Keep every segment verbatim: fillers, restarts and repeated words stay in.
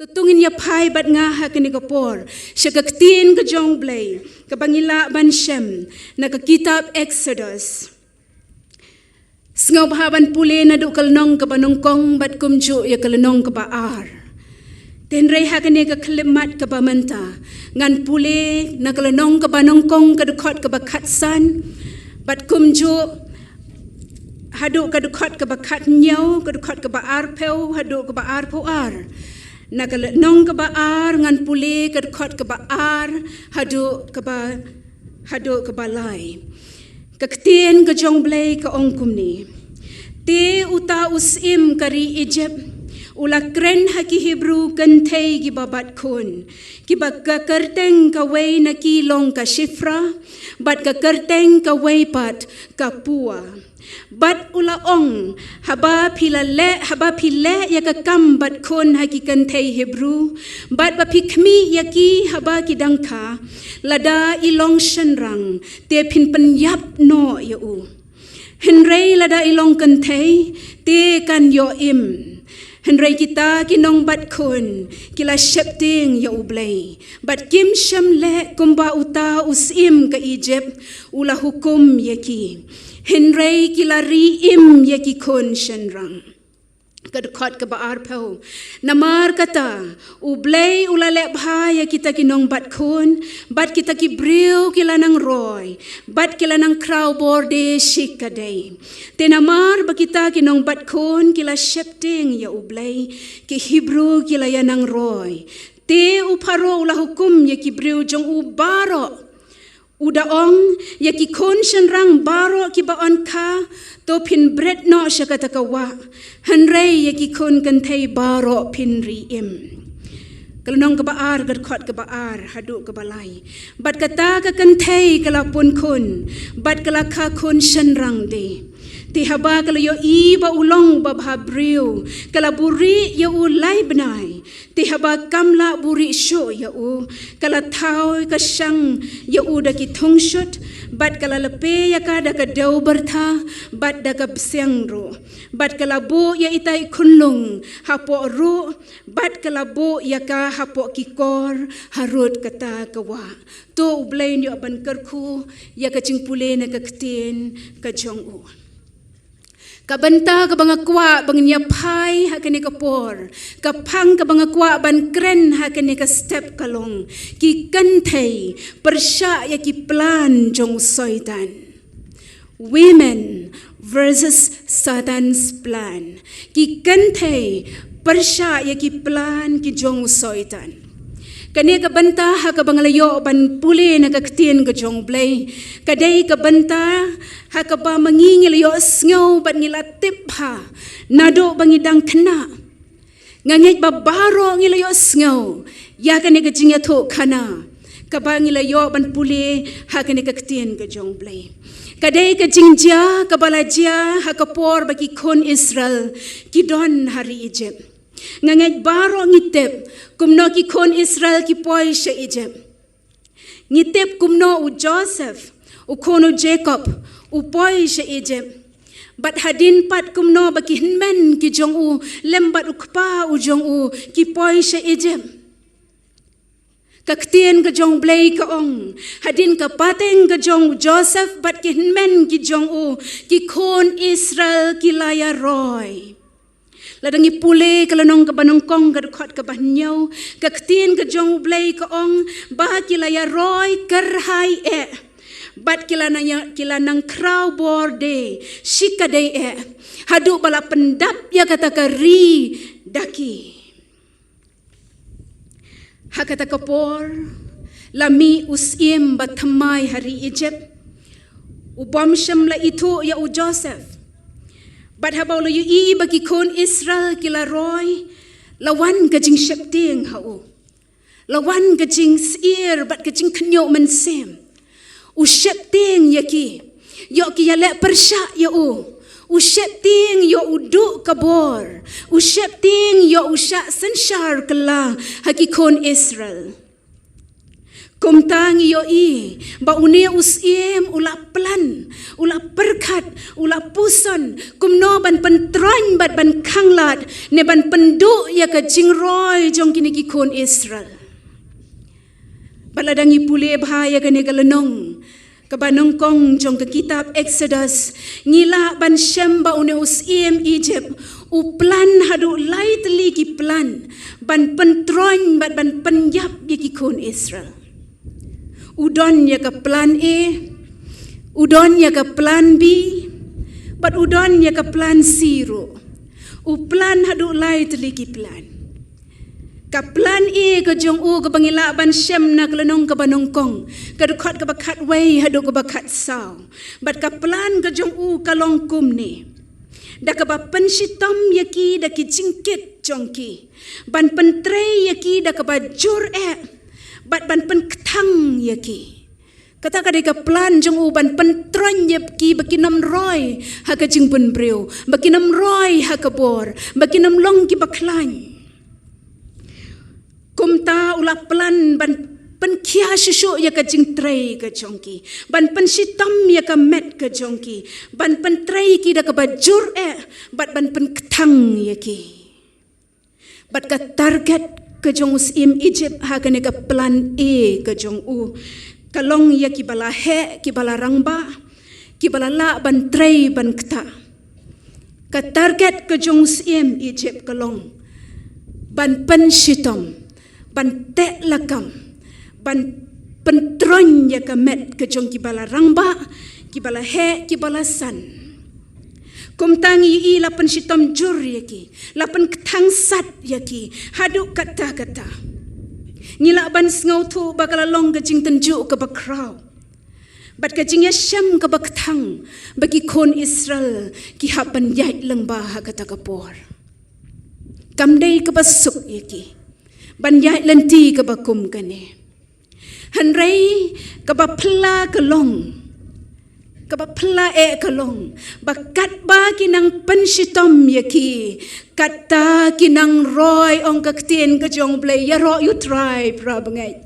To ngin ïa phai bad nga ha kane ka por sha ka ktien ka jong Blei kaba ngi lah ban shem na ka kitab Exodus. Sngewbha ban pule naduh ka lynnong kaba nyngkong bad kumjuh ïa ka lynnong kaba ar. Hynrei ha kane ka khyllipmat kaba mynta ngan pule na ka lynnong kaba nyngkong ka dkhot kaba khatsan bad kumjuh haduh ka dkhot kaba khathynñiew, ka dkhot kaba arphew haduh kaba arphew ar. Na ka lynnong kaba ar ngan pule ka dkhot kaba ar haduh kaba haduh kaba lai. Ka ktien ka jong Blei ka ong kumne: Te uta u syiem ka ri Egypt u la kren ha ki Hebru kynthei kiba bat khun, kiba ka kyrteng kawei na ki long ka Shifra bad ka kyrteng kawei pat ka Pua. Bad u la ong, haba phi la leh, haba phi leh ïa ka kam bat khun ha ki kynthei Hebru bad ba phi khmih ïa ki haba ki dang kha, lada i long shynrang te phin pynïap noh ïa u. Hynrei lada i long kynthei te kan ïoh im. Hynrei kita ki nongbat khun ki la sheptieng ïa U Blei bad kim shym leh kumba uta u syiem ka Egypt u la hukum ïa ki. Hynrei ki la ri im ïa ki khun shynrang. Ka dkhot kaba arphew. Namar kata U Blei u la leh bha ïa kita ki nongbat khun bad kita ki briew ki la nang roi bad ki la nang khraw bor de shikadei. Te namar ba kita ki nongbat khun ki la sheptieng ïa U Blei, ki Hebru ki la ïa nang roi. Te u Pharaoh u la hukum ïa ki briew jong u baroh. U da ong, ïa ki khun shynrang baroh kiba yn kha, to phin bret noh sha kata ka wah. Hynrei ïa ki khun kynthei baroh phin ri im. Ka lynnong kaba ar, ka dkhot kaba ar haduh kaba lai. Bad kata ka kynthei ka la pun khun bad ka la kha khun shynrang de. Te haba ka la ïohi ba u long babha briew, ka la buhrieh ïa u lai bnai. Te haba kam lah buhrieh shuh ïa u, ka la thaw ka shang ïa u da ki thungshut bad ka la lehpe ïa ka da ka dew byrtha bad da ka bsiang ruh. Bad ka la buh ïa ita i khunlung hapoh ruh bad ka la buh ïa ka hapoh ki kor harud kata ka wah. To U Blei un ïoh ban kyrkhu ïa ka jingpule na ka ktien ka jong u. Ka bynta kaba nga kwah ba ngin ïa phai ha kane ka por, ka phang kaba nga kwah ban kren ha kane ka step ka long: Ki kynthei pyrshah ïa ki plan jong u Soitan. Women versus Satan's plan. Ki kynthei pyrshah ïa ki plan ki jong u Soitan. Kane ka bynta ha kaba nga la ïoh ban pule na ka ktien ka jong Blei, ka dei ka bynta ha kaba ma ngi ngi la ïohsngew bad ngi la tip bha naduh ba ngi dang khynnah. Nga ngeit ba baroh ngi la ïohsngew ïa kane ka jingïathuhkhana kaba ngi la ïoh ban pule ha kane ka ktien ka jong Blei. Ka dei ka jingjia kaba la jia ha ka por ba ki khun Israel ki don ha ri Egypt. Nga ngeit baroh ngi tip kumno ki khun Israel ki poi sha Egypt. Ngi tip kumno u Joseph, u khun u Jacob, u poi sha Egypt. Bad hadien pat kumno ba ki hynmen ki jong u lem bad u kpa u jong u ki poi sha Egypt. Ka ktien ka jong Blei ka ong, hadien ka pateng ka jong u Joseph bad ki hynmen ki jong u, ki khun Israel ki la ïa roi. Lada ngi pule ka lynnong kaba nyngkong ka dkhot kaba hynñiew, ka ktien ka jong u Blei ka ong ba ki la ïa roi kyrhai eh. Bad ki la nang ïa, ki la nang khraw bor de shikadei eh. Haduh ba la pyndap ïa kata ka ri da ki. Ha kata ka por, la mih u syiem ba thymmai ha ri Egypt. U bym shym la ithuh ïa u Joseph. Bad haba u la ïohi ba ki khun Israel ki la roi, la wan ka jingsheptieng ha u. La wan ka jingsyier bad ka jingkhynñiuh mynsiem. U sheptieng ïa ki. Ïoh ki ïaleh pyrshah ïa u. U sheptieng ïoh u duh ka bor. U sheptieng ïoh u shah synshar kylla ha ki khun Israel. Kumta ngi ïohi ba une u syiem u la plan, u la pyrkhat, u la puson kumno ban pyntroiñ bad ban khanglad ne ban pynduh ïa ka jingroi jong kine ki khun Israel. Bad lada ngi pule bha ïa kane ka lynnong kaba nyngkong jong ka kitab Exodus, ngi lah ban shem ba une u syiem Egypt u plan haduh lai tylli ki plan ban pyntroiñ bad ban pynïap ïa ki khun Israel. U don ïa ka plan A, u don ïa ka plan B, bad u don ïa ka plan C ruh. U plan haduh lai tylli ki plan. Ka plan A ka jong u kaba ngi lah ban shem na ka lynnong kaba nyngkong, ka dkhot kaba khatwei haduh kaba khatsaw. Bad ka plan ka jong u ka long kumne: da kaba pynshitom ïa ki da ki jingkit jong ki, ban pyntrei ïa ki da kaba jur eh, bad ban pynkthang ïa ki. Kata ka dei ka plan jong u, ban pyntroiñ ïa ki ba kin ym roi ha ka jingbun briew, ba kin ym roi ha ka bor, ba kin ym long kiba khlaiñ. Kumta u la plan ban pynkhia shuh shuh ïa ka jingtrei ka jong ki, ban pynshitom ïa ka met ka jong ki, ban pyntrei ki da kaba jur eh, bad ban pynkthang ïa ki. Bad ka target ka jong u syiem Egypt ha kane ka plan A ka jong u ka long ïa kiba la heh, kiba la rangbah, kiba la lah ban trei ban ktah. Ka target ka jong u syiem Egypt ka long ban pynshitom, ban teh lakam, ban pyntroiñ ïa ka met ka jong kiba la rangbah, kiba la heh, kiba la san. Kumta ngi ïohi la pynshitom jur ïa ki, la pynkthang sat ïa ki haduh katta katta. Ngi lah ban sngewthuh ba ka la long ka jingtynjuh kaba khraw bad ka jingïashem kaba kthang ba ki khun Israel ki hap ban ïaid lyngba ha kata ka por. Kam dei kaba suk ïa ki ban ïaid lynti kaba kum kane. Hynrei kaba phylla ka long, kaba phylla eh ka long ba katba ki nang pynshitom ïa ki, katta ki nang roi, ong ka ktien ka jong U Blei. Ïaroh ïa U Trai, para bangeit.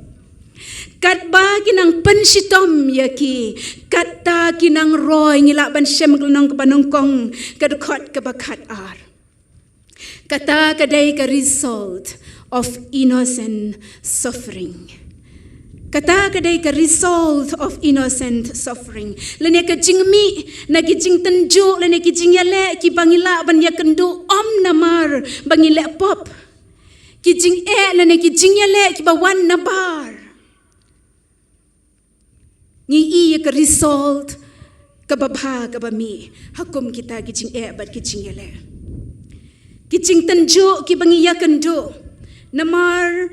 Katba ki nang pynshitom ïa ki, katta ki nang roi. Ngi lah ban shem ka lynnong kaba nyngkong, ka dkhot kaba khatar. Kata ka dei ka result of innocent suffering. Kata ka dei ka result of innocent suffering. Lane ka jingmih na ki jingtynjuh lane ki jingïaleh kiba ngi lah ban ïakynduh ym namar ba ngi leh pop. Ki jingeh lane ki jingïaleh kiba wan nabar. Ngi ïohi ïa ka result kaba bha kaba mih ha kum kita ki jingeh bad ki jingïaleh. Ki jingtynjuh kiba ngi ïakynduh, namar,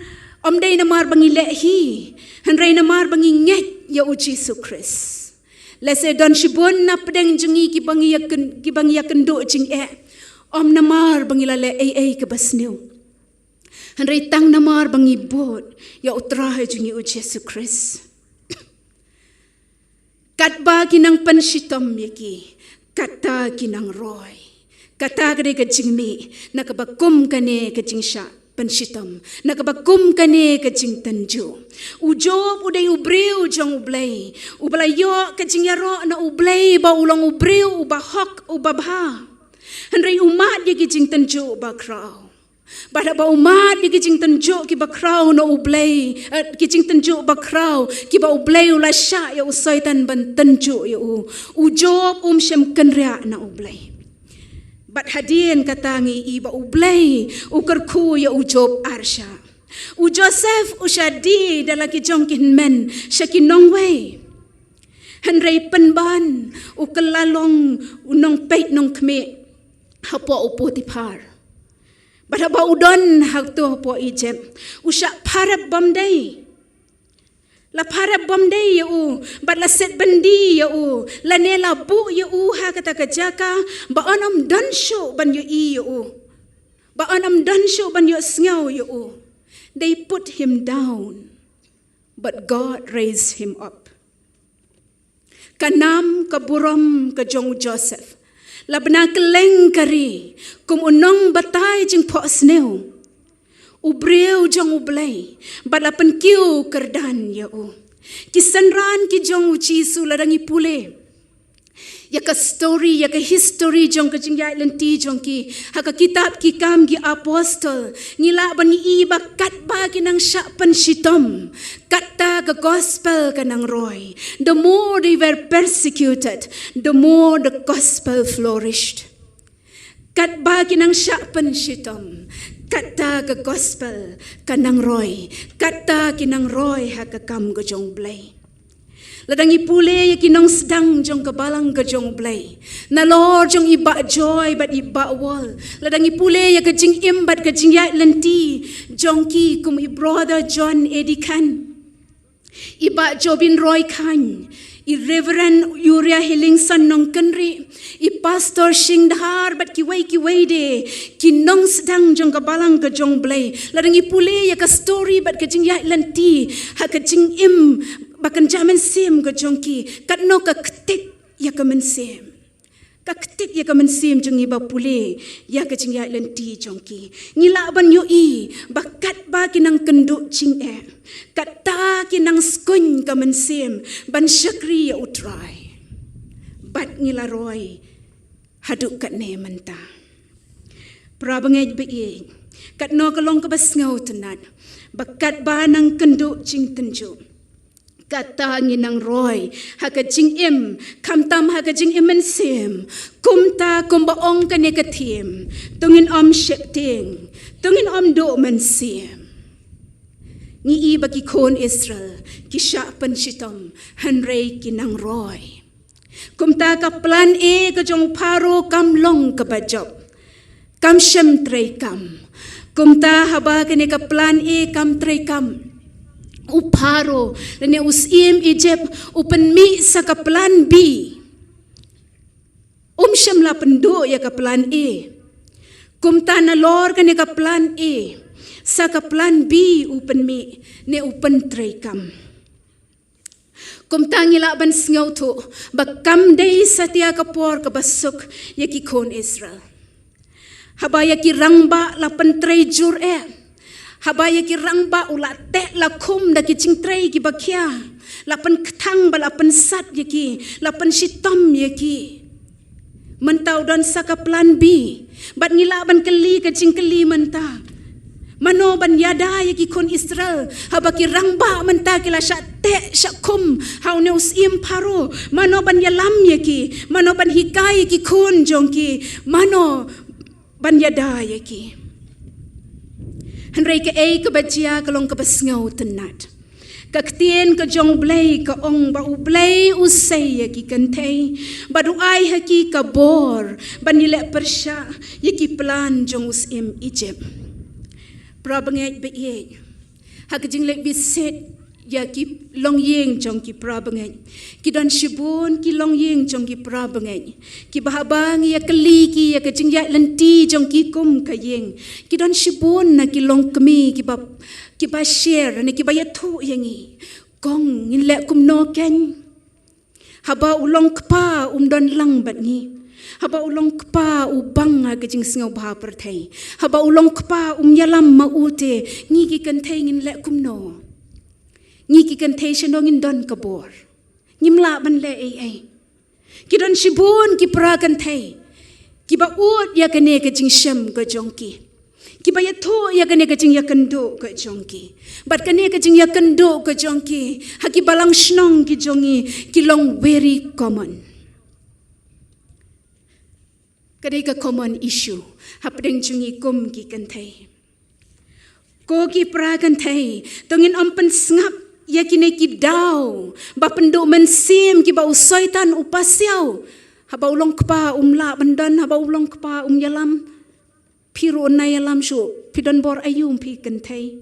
ym dei namar ba ngi leh hi, hynrei namar ba ngi ngeit ïa U Jisu Khrist. Lehse don shibun na pdeng jong ngi kiba ngi ïakyn-, kiba ngi ïakynduh jingeh, ym namar ba ngi la leh ei ei kaba sniew, hynrei tang namar ba ngi bud ïa U Trai jong ngi U Jisu Khrist. Katba ki nang pynshitom ïa ki, katta ki nang roi. Kata ka dei ka jingmih na kaba kum kane ka jingshah pynshitom, na kaba kum kane ka jingtynjuh. U Job u dei u briew jong U Blei, uba la ïoh ka jingïaroh na U Blei ba u long u briew uba hok, uba bha. Hynrei u mad ïa ki jingtynjuh bakhraw. Bad haba u mad ïa ki jingtynjuh kiba khraw na U Blei, eh, ki jingtynjuh bakhraw kiba U Blei u la shah ïa u Soitan ban tynjuh ïa u, u Job um shym kynriah na U Blei. Bad hadien kata ngi ïohi ba U Blei u kyrkhu ïa u Job arshah. U Joseph u shah die da la ki jong ki hynmen sha ki nongwei. Hynrei pynban u kylla long u nongpeit nongkhmih hapoh u Potiphar. Bad haba u don hato hapoh Egypt, u shah pharep bymdei. La pharep bymdei ïa u, bad la set byndi ïa u, lane la buh ïa u ha kata ka jaka ba yn ym don shuh ban ïohi ïa u, ba yn ym don shuh ban ïohsngew ïa u. They put him down, but God raised him up. Ka nam ka burom ka jong u Joseph la bna kylleng ka ri kum u nongbatai jingphohsniew. u briew jong U Blei, bad la pynkiew kyrdan ïa u. Ki synran ki jong U Jisu, lada ngi pule ïa ka story, ïa ka history jong ka jingïaid lynti jong ki ha ka kitab Ki Kam ki Apostol, ngi lah ban ïohi ba katba ki nang shah pynshitom, katta ka gospel ka nang roi. The more they were persecuted, the more the gospel flourished. Katba ki nang shah pynshitom, katta ka gospel ka nang roi, katta ki nang roi ha ka kam ka jong U Blei. Lada ngi pule ïa ki nongsdang jong ka balang ka jong U Blei, nalor jong i Bah Joy bad i Bah Wall, lada ngi pule ïa ka jingim bad ka jingïaid lynti jong ki, kum i Brother John Edikan, i Bah Jobin Roy Khan, i Reverend Uriah Hillingson Nongkynrih, i Pastor Shing Dhar bad kiwei kiwei de ki nongsdang jong ka balang ka jong U Blei. Lada ngi pule ïa ka story bad ka jingïaid lynti ha ka jingim ba kynja mynsiem ka jong ki, katno ka ktik ïa ka mynsiem. Ka ktik ïa ka mynsiem jong ngi ba pule ïa ka jingïaid lynti jong ki. Ngi lah ban ïohi ba katba ki nang kynduh jingeh, katta ki nang skun ka mynsiem ban shakri ïa U Trai. Bad ngi la roi haduh katne mynta. Para bangeit ba ïeit, katno ka long kaba sngewtynnat ba katba nang kynduh jingtynjuh, katta ngi nang roi ha ka jingim, khamtam ha ka jingim mynsiem. Kumta kumba ong kane ka theme, to ngin ym sheptieng, to ngin ym duh mynsiem. Ngi i ba ki khun Israel ki shah pynshitom, hynrei ki nang roi. Kumta ka plan A ka jong u Pharaoh kam long kaba jop, kam shym treikam. Kumta haba kane ka plan A kam treikam, u Pharaoh lane u syiem Egypt u pynmih sa ka plan B. Um shym la pynduh ïa ka plan A. Kumta nalor kane ka plan A, sa ka plan B u pynmih ne u pyntreikam. Kumta ngi lah ban sngewthuh ba kam dei satia ka por kaba suk ïa ki khun Israel. Haba ïa ki rangbah la pyntrei jur eh, haba ïa ki rangbah u la teh la khum da ki jingtrei kiba khia, la pynkthang bad la pynsat ïa ki, la pynshitom ïa ki. Mynta u don sa ka plan B. Bad ngi lah ban kylli ka jingkylli mynta, mano ban ïada ïa ki khun Israel haba ki rangbah mynta ki la shah teh shah khum ha une u syiem Pharaoh? Mano ban ïalam ïa ki? Mano ban hikai ïa ki khun jong ki? Mano ban ïada ïa ki? Hynrei kaei kaba jia ka long kaba sngewtynnat. Ka ktien ka jong U Blei ka ong ba U Blei u sei ïa ki kynthei bad u ai ha ki ka bor ban ïaleh pyrshah ïa ki plan jong u syiem Egypt. Para bangeit ba ïeit, ha ka jingleit visit ïa ki longïing jong ki para bangeit, ki don shibun ki longïing jong ki para bangeit kiba haba ngi ïa kylli ki ïa ka jingïaid lynti jong ki kum ka ïing, ki don shibun na ki longkmie kiba, kiba share ne kiba ïathuh ïa ngi, kong, ngin leh kumno kein? Haba u long kpa um don lang bad ngi, haba u long kpa u bang ha ka jingsngewbha pyrthei, haba u long kpa um ïalam ma u te, ngi ki kynthei ngin leh kumno? Ngi ki kynthei shano ngin don ka bor? Ngim lah ban leh ei ei. Ki don shibun ki para kynthei kiba ud ïa kane ka jingshem ka jong ki, kiba ïathuh ïa kane ka jingïakynduh ka jong ki. Bad kane ka jingïakynduh ka jong ki ha ki balang shnong ki jong ngi ki long very common. Ka dei ka common issue hapdeng jong ngi kum ki kynthei. Ko ki para kynthei, to ngin ym pynsngap ïa kine ki daw ba pynduh mynsiem kiba u Soitan u pasiaw. Haba u long kpa um lah ban don, haba u long kpa um ïalam. Phi ruh un nai ïalam shuh, phi don bor aïu phi kynthei?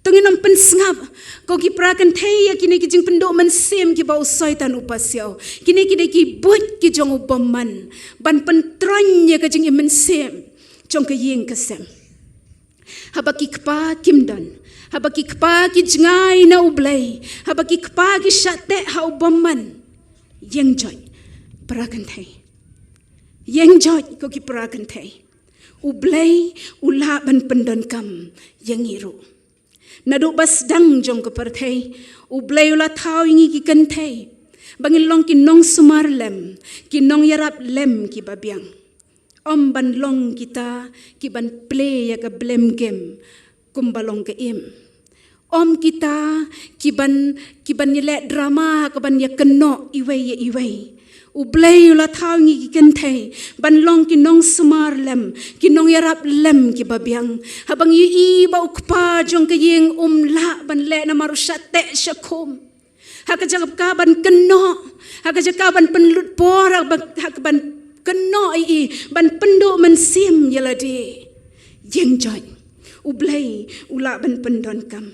To ngin ym pynsngap, ko ki para kynthei, ïa kine ki jingpynduh mynsiem kiba u Soitan u pasiaw. Kine ki dei ki buit ki jong u bymman ban pyntroiñ ïa ka jingim mynsiem jong ka ïing ka sem. Haba ki kpa kim don, haba ki kpa ki jngai na U Blei, haba ki kpa ki shah teh ha u bymman, ïeng joit para kynthei. Ïeng joit ko ki para kynthei. U Blei u lah ban pyndonkam ïa ngi ruh. Naduh ba sdang jong ka pyrthei, U Blei u la thaw ïa ngi ki kynthei ba ngin long ki nongsumar lem, ki nongïarap lem kiba biang. Ym ban long kita kiban play ïa ka blame game kumba long ka im. Ym kita kiban, kiban ïaleh drama ha kaban ïakynnoh iwei ïa iwei. U Blei u la thaw ngi ki kynthei ban long ki nongsumar lem, ki nongïarap lem kiba biang. Haba ngi ïohi ba u kpa jong ka ïing um lah ban leh namar u shah teh shah khum. Ha ka jaka ban kynnoh, ha ka jaka ban pynlut por, ha ka ban kynnoh ïa i ban pynduh mynsiem ïa lade, ïeng joit, U Blei u lah ban pyndonkam.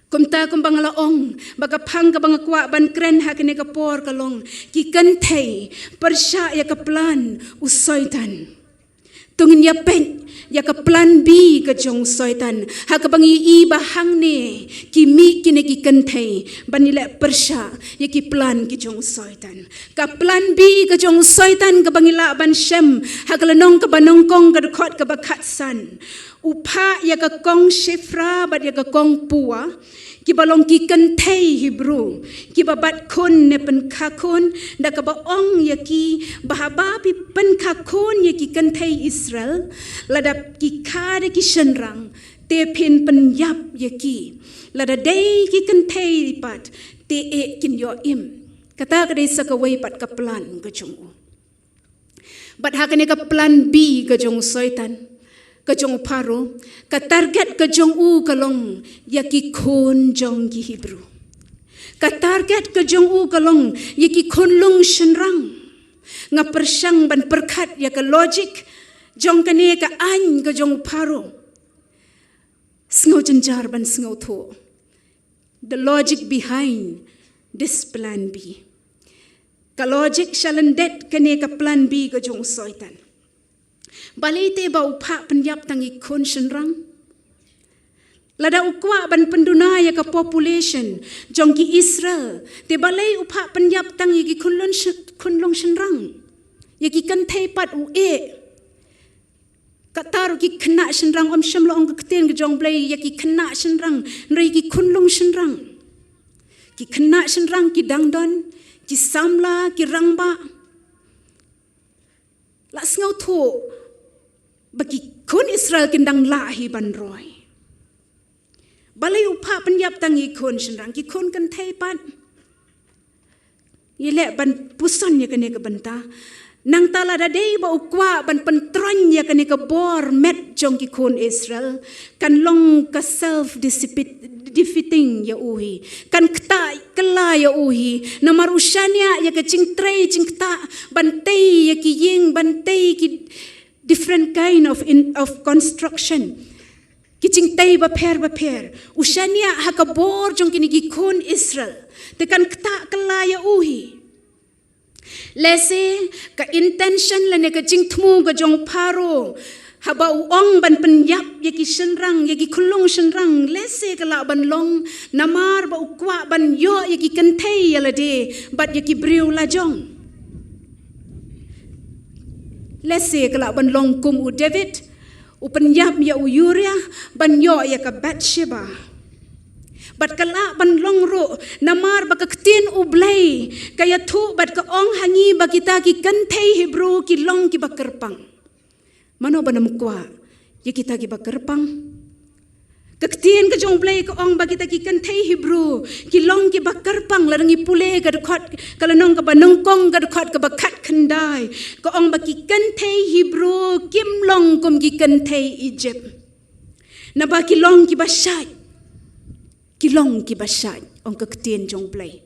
Kumta kumba nga la ong, ba ka phang kaba nga kwah ban kren ha kane ka por ka long, ki kynthei pyrshah ïa ka plan u Soitan. To ngin ïa peit ïa ka plan B ka jong u Soitan, ha kaba ngi ïohi ba hangne ki mih kine ki kynthei ban ïaleh pyrshah ïa ki plan ki jong u Soitan. Ka plan B ka jong u Soitan kaba ngi lah ban shem ha ka lynnong kaba nyngkong ka dkhot kaba khatsan. U phah ïa ka kong Shifra bad ïa ka kong Pua, kiba long ki kynthei Hebru kiba bat khun ne pynkha khun, da kaba ong ïa ki ba haba phi pynkha khun ïa ki kynthei Israel, lada ki kha da ki shynrang, te phin pynïap ïa ki. Lada dei ki kynthei pat, te eh kin ïoh im. Kata ka dei sa kawei pat ka plan ka jong u. Bad ha kane ka plan B ka jong u Soitan, ka jong u Pharaoh, ka target ka jong u ka long ïa ki khun jong ki Hebru. Ka target ka jong u ka long ïa ki khunlung shynrang. Nga pyrshang ban pyrkhat ïa ka logic jong kane ka aiñ ka jong u Pharaoh. Sngewjynjar ban sngewthuh the logic behind this plan B. Ka logic sha lyndet kane ka plan B ka jong u Soitan. Balei te ba u phah pynïap tang ïa ki khun shynrang? Lada u kwah ban pynduna ïa ka population jong ki Israel, te balei u phah pynïap tang ïa ki khunlung shyn-, khunlung shynrang? Ïa ki kynthei pat u eh. Kata ruh ki khynnah shynrang, ym shym la ong ka ktien ka jong u Blei ïa ki khynnah shynrang, hynrei ki khunlung shynrang. Ki khynnah shynrang ki dang don, ki samla, ki rangbah. La sngewthuh ba ki khun Israel kin dang lah hi ban roi. Balei u phah pynïap tang ïa ki khun shynrang, ki khun kynthei pat? Ïaleh ban puson ïa kane ka bynta. Nangta lada dei ba u kwah ban pyntroiñ ïa kane ka bor met jong ki khun Israel, kan long ka self defeating ïa u hi. Kan ktah kylla ïa u hi. Namar u shaniah ïa ka jingtrei jingktah ban tei ïa ki ïing, ban tei ki different kind of, in, of construction. Ki jingtei bapher bapher. U shaniah ha ka bor jong kine ki khun Israel. Te kan ktah kylla ïa u hi. Lehse ka intention lane ka jingthmu ka jong u Pharaoh haba u ong ban pynïap ïa ki shynrang, ïa ki khunlung shynrang, lehse ka lah ban long namar ba u kwah ban ïoh ïa ki kynthei ïa lade bad ïa ki briew lajong. Lehse ka lah ban long kum u David, u pynïap ïa u Uriah ban ïoh ïa ka Bathsheba. Bad ka lah ban long ruh namar ba ka ktien u Blei ka ïathuh bad ka ong ha ngi ba kita ki kynthei Hebru ki long kiba kyrpang. Mano ban ym kwah ïa kita kiba kyrpang? Ka ktien ka jong u Blei ka ong ba kita ki kynthei Hebru ki long kiba kyrpang. Lada ngi pule ka dkhot, ka lynnong kaba nyngkong ka dkhot kaba khatkhyndai, ka ong ba ki kynthei Hebru kim long kum ki kynthei Egypt. Naba ki long kiba shait. Ki long kiba shait, ong ka ktien jong u Blei.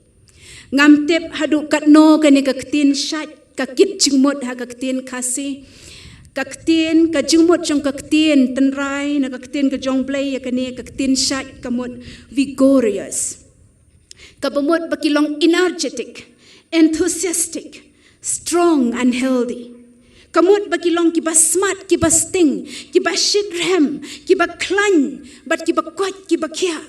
Ngam tip haduh katno kane ka ktien shait ka kit jingmut ha ka ktien Khasi. Ka ktien, ka jingmut jong ka ktien tynrai na ka ktien ka jong u Blei ïa kane ka ktien shait ka mut vigorous. Kaba mut ba ki long energetic, enthusiastic, strong and healthy. Ka mut ba ki long kiba smat, kiba sting, kiba shitrhem, kiba khlaiñ bad kiba koit, kiba khiah.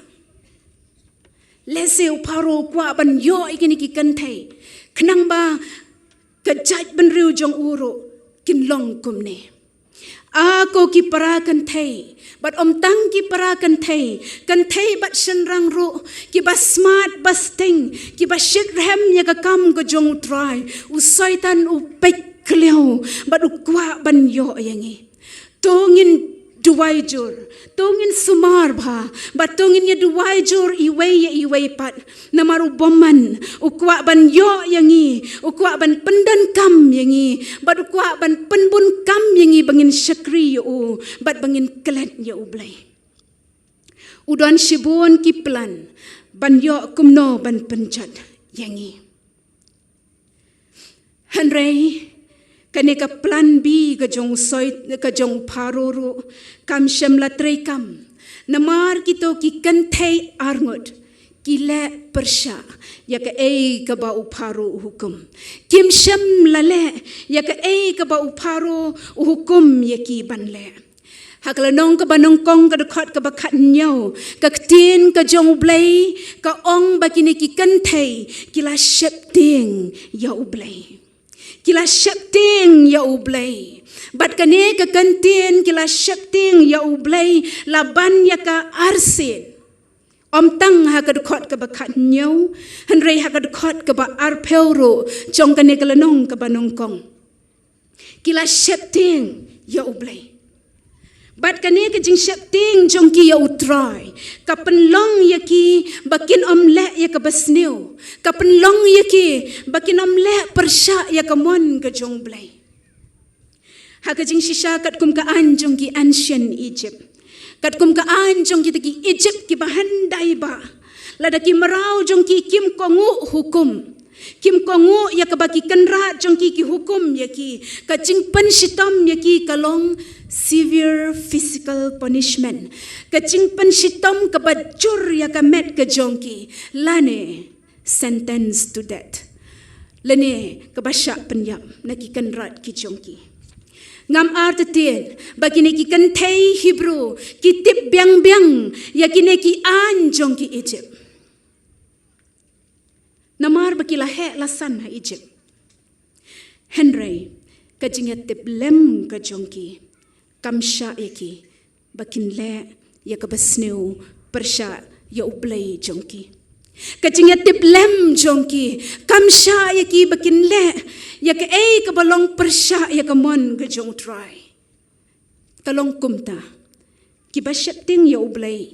Lehse u Pharaoh u kwah ban ïoh ïa kine ki kynthei khnang ba ka jaitbynriew jong u ruh kin long kumne. A ko ki para kynthei, bad ym tang ki para kynthei, kynthei bad shynrang ruh, kiba smat ba sting, kiba shit rhem ïa ka kam ka jong U Trai, u Soitan u peit khlieh, bad u kwah ban ïoh ïa ngi. To ngin duwai jur, to ngin sumar bha, bad to ngin ïa duwai jur iwei ïa iwei pat. Namar u bymman, u kwah ban ïoh ïa ngi, u kwah ban pyndonkam ïa ngi, bad u kwah ban pynbunkam ïa ngi ba ngin shakri ïa u, bad ba ngin klet ïa U Blei. U don shibun ki plan, ban ïoh kumno ban pynjot ïa ngi. Hynrei, kane ka plan B ka jong u soi, ka jong u Pharaoh ruh, kam shym la treikam. Namar kito ki kynthei arngut, ki leh pyrshah ïa kaei kaba u Pharaoh u hukum. Kim shym la leh ïa kaei kaba u Pharaoh u hukum ïa ki ban leh. Ha ka lynnong kaba nyngkong ka dkhot kaba khathynñiew, ka ktien ka jong U Blei, ka ong ba kine ki kynthei, ki la sheptieng ïa U Blei. Ki la sheptieng ïa U Blei. Bad kane ka ktien ki la sheptieng ïa U Blei, la ban ïa ka arsien. Ym tang ha ka dkhot kaba khathynñiew, hynrei ha ka dkhot kaba arphew ruh, jong kane ka lynnong kaba nyngkong. Ki la sheptieng ïa U Blei. Bad kane ka jingsheptieng jong ki ïa U Trai, ka pynlong ïa ki ba kin ym leh ïa kaba sniew. Ka pynlong ïa ki ba kin ym leh pyrshah ïa ka mon ka jong U Blei. Ha ka jingshisha katkum ka aiñ jong ki ancient Egypt. Katkum ka aiñ jong kita ki Egypt kiba hyndai ba. Lada ki mraw jong ki kim kohnguh hukum. Kim kohnguh ïa kaba ki kynrad jong ki ki hukum ïa ki. Ka jingpynshitom ïa ki ka long severe physical punishment. Ka jingpynshitom kaba jur ïa ka met ka jong ki. Lane sentence to death. Lane kaba shah pynïap na ki kynrad ki jong ki. Ngam artatien, ba kine ki kynthei Hebru, ki tip biang biang, ïa kine ki aiñ jong ki Egypt. Namar ba ki la heh la san ha Egypt. Hynrei, ka jingïatiplem ka jong ki, kam shah ïa ki, ba kin leh, ïa kaba sniew, pyrshah, ïa U Blei jong ki. Ka jingïatiplem jong ki, kam shah ïa ki ba kin leh, ïa kaei kaba long pyrshah, ïa ka mon ka jong U Trai. Ka long kumta. Kiba sheptieng ïa U Blei,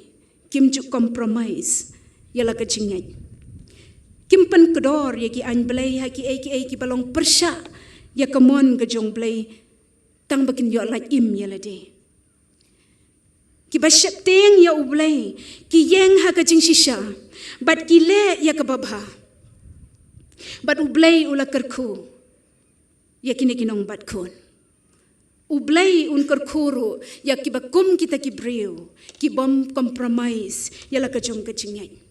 kim ju compromise, ïa la ka jingngeit. Kim pynkdor ïa ki aiñ Blei ha kiei kiei kiba long pyrshah, ïa ka mon ka jong U Blei, tang ba kin ïoh lait im ïa lade. Kiba sheptieng ïa U Blei, ki ïeng ha ka jingshisha, bad ki leh ïa kaba bha. Bad U Blei u la kyrkhu, ïa kine ki nongbat khun. U Blei un kyrkhu ruh, ïa kiba kum kita ki briew, kibym compromise, ïa la ka jong ka jingngeit.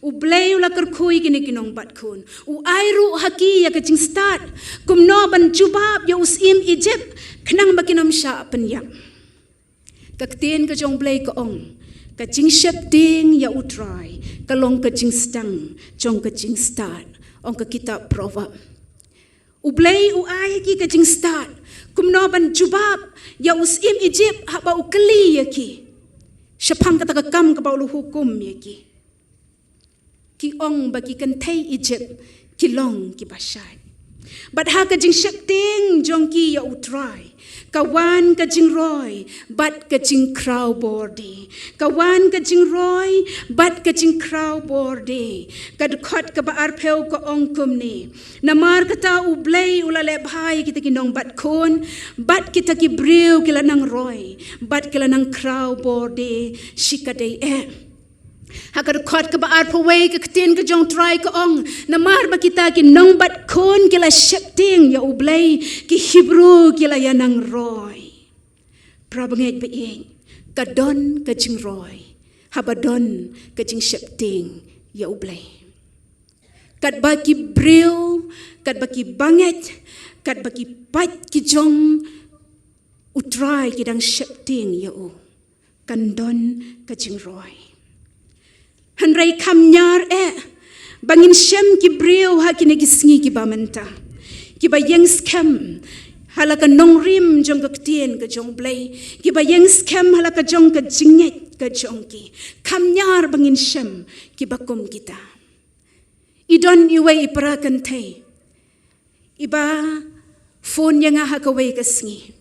U Blei u la kyrkhu ïa kine ki nongbat khun. U ai ruh ha ki ïa ka jingstad. Kumno ban jubab ïa u syiem Egypt. Khnang ba kin ym shah pynïap. Ka ktien ka jong U Blei ka ong. Ka jingsheptieng ïa U Trai. Ka long ka jingsdang. Jong ka jingstad. Ong ka kitab Proverb. U Blei u ai ha ki ka jingstad. Kumno ban jubab. Ïa u syiem Egypt haba u kylli ïa ki. Shaphang kata ka kam kaba u la hukum ïa ki. Ki ong ba ki kynthei Egypt, ki long kiba shait. Bad ha ka jingsheptieng jong ki ïa U Trai. Ka wan ka jingroi, bad ka jingkhraw bordi. Ka wan ka jingroi, bad ka jingkhraw bordi. Ka dkhot kaba arphew ka ong kumne. Namar kata U Blei u la leh bha ïa kita ki nongbat khun, bad kita ki briew ki la nang roi, bad ki la nang khraw bordi, shikatdei eh. Ha ka dkhot kaba arphew wei ka ktien ka jong U Trai ka ong, namar ba kita ki nongbat khun ki la sheptieng ïa U Blei, ki Hebru ki la ïa nang roi. Para bangeit ba ïeit, ka don ka jingroi, haba don ka jingsheptieng ïa U Blei. Katba ki briew, katba ki bangeit, katba ki paid ki jong U Trai ki dang sheptieng ïa u. Kan don ka jingroi. Hynrei kham ñiar eh, ba ngin shem ki briew ha kine ki sngi kiba mynta. Kiba ïeng skhem, ha la ka nongrim jong ka ktien ka jong Blei, kiba ïeng skhem ha la ka jong ka jingngeit ka jong ki. Kham ñiar ba ngin shem kiba kum kita. I don iwei i para kynthei iba phone ïa nga ha kawei ka sngi.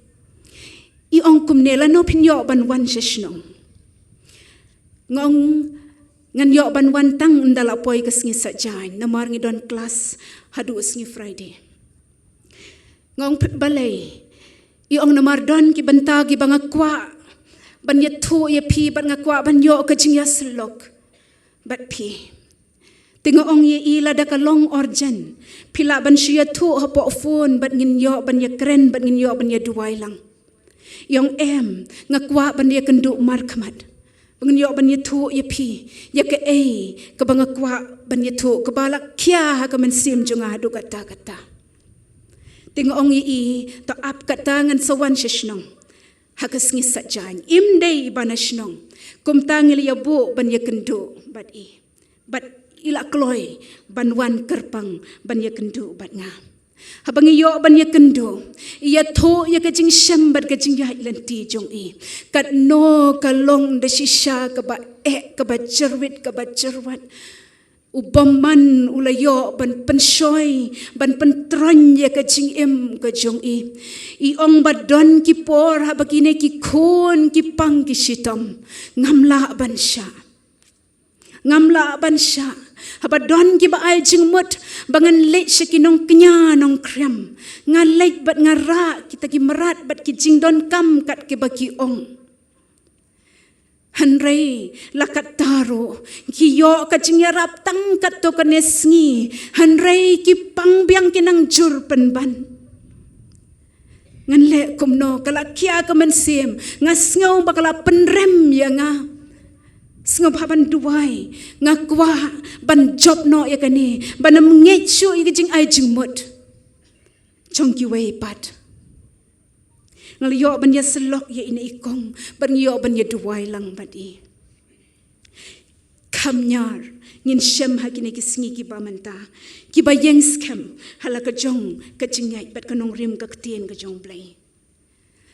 I ong kumne, lano phin ïoh ban wan sha shnong? Nga ong, ngan ïoh ban wan tang ynda la poi ka sngi Saitjaiñ, namar ngi don klas haduh sngi Friday. Nga ong, balei? I ong, namar don ki bynta kiba nga kwah ban ïathuh ïa phi bad nga kwah ban ïoh ka jingïasyllok bad phi. Te nga ong ïa i, lada ka long urgent, phi lah ban shu ïathuh hapoh phone bad ngin ïoh ban ïakren bad ngin ïoh ban ïaduwai lang. I ong em, nga kwah ban ïakynduh markhmat ba ngin ïoh ban ïathuh ïa phi ïa kaei kaba nga kwah ban ïathuh, kaba la khia ha ka mynsiem jong nga haduh katta katta. Te nga ong ïa i, to ap kata ngan sa wan sha shnong ha ka sngi Saitjaiñ. Im dei iba na shnong, kumta ngi la ïabuh ban ïakynduh bad i. Bad i la kloi ban wan kyrpang ban ïakynduh bad nga. Haba ngi ïoh ban ïakynduh, i ïathuh ïa ka jingshem bad ka jingïaid lynti jong i. Katno ka long da shisha kaba eh, kaba jyrwit, kaba jyrwat. U bymman u la ïoh ban pynshoi, ban pyntroiñ ïa ka jingim ka jong i. I ong ba don ki por haba kine ki khun ki pang ki shitom, ngam lah ban shah. Ngam lah ban shah. Haba don kiba ai jingmut ba ngan leit sha ki nongkñia nongkhrem, nga leit bad nga rah kita ki mrad bad ki jingdonkam kat kiba ki ong. Hynrei la katta ruh, ki ïoh ka jingïarap tang katto katne sngi, hynrei ki pang biang, ki nang jur pynban. Ngan leh kumno, ka la khia ka mynsiem, nga sngew ba ka la pynrem ïa nga. Sngewbha ban duwai, nga kwah ban jop noh ïa kane, ban ym ngeit shuh ïa ka jingai jingmut jong kiwei pat. Nga la ïoh ban ïasyllok ïa ine i kong, ban ïoh ban ïaduwai lang bad i. Kham ñiar ngin shem ha kine ki sngi kiba mynta, kiba ïeng skhem ha la ka jong ka jingngeit bad ka nongrim ka ktien ka jong Blei.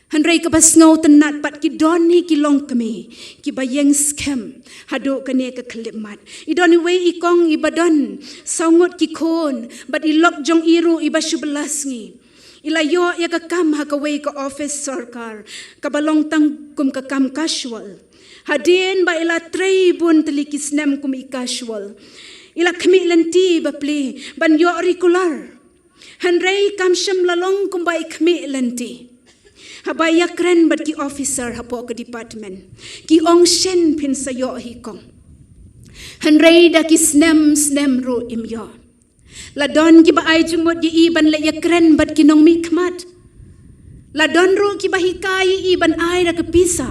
Hynrei kaba sngewtynnat pat, ki don hi ki longkmie kiba ïeng skhem haduh kane ka khyllipmat. I don iwei i kong iba don saw ngut ki khun bad i lok jong i ruh iba shu bylla sngi. I la ïoh ïa ka kam ha kawei ka office sorkar kaba long tang kum ka kam casual. Hadien ba i la trei bun tylli ki snem kum i casual, i la khmih lynti ba plie ban ïoh regular. Hynrei kam shym la long kumba i khmih lynti. Haba ïakren bad ki officer hapoh ka department, ki ong shen phin sa ïoh hi kong. Hynrei da ki snem snem ruh im ïoh. La don kiba ai jingmut ïa i ban leit ïakren bad ki nongmihkhmat. La don ruh kiba hikai ïa i ban ai da ka pisa.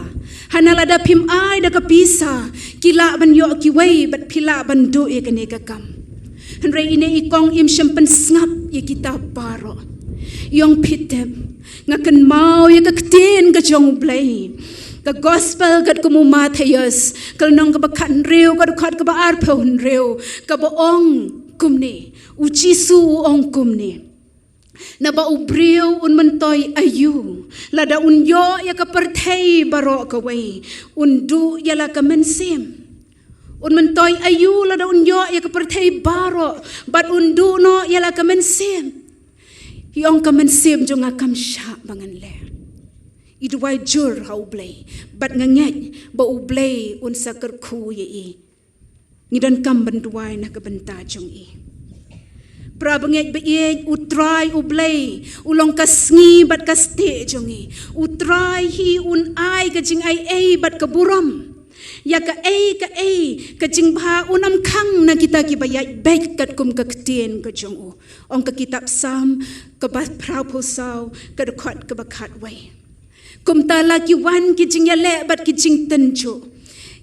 Hana lada phim ai da ka pisa, ki lah ban ïoh kiwei bad phi lah ban duh ïa kane ka kam. Hynrei ine i kong im shym pynsngap ïa kita baroh. I ong, phi tip, nga kynmaw ïa ka ktien ka jong U Blei, ka gospel katkum u Mathaios, ka lynnong kaba khathynriew, ka dkhot kaba arphew hynriew, kaba ong kumne, u Jisu u ong kumne. Naba u briew un myntoi aïu lada un ïoh ïa ka pyrthei baroh kawei, un duh ïa la ka mynsiem? Un myntoi aïu lada un ïoh ïa ka pyrthei baroh bad un duh noh ïa la ka mynsiem? I ong, ka mynsiem jong nga kam shah ba ngan leh. I duwai jur ha U Blei bad nga ngeit ba U Blei un sa kyrkhu ïa i. Ngi donkam ban duwai na ka bynta jong i. Para bangeit ba ïeit, U Trai U Blei u long ka sngi bad ka stieh jong i. U Trai hi un ai ka jingai ei bad ka burom ïa kaei kaei ka jingbha, un ym khang na kita kiba ïaid beit katkum ka ktien ka jong u. Ong ka kitab Salm kaba phra phew saw, ka dkhot kaba khatwei. Kumta la ki wan ki jingïaleh bad ki jingtynjuh,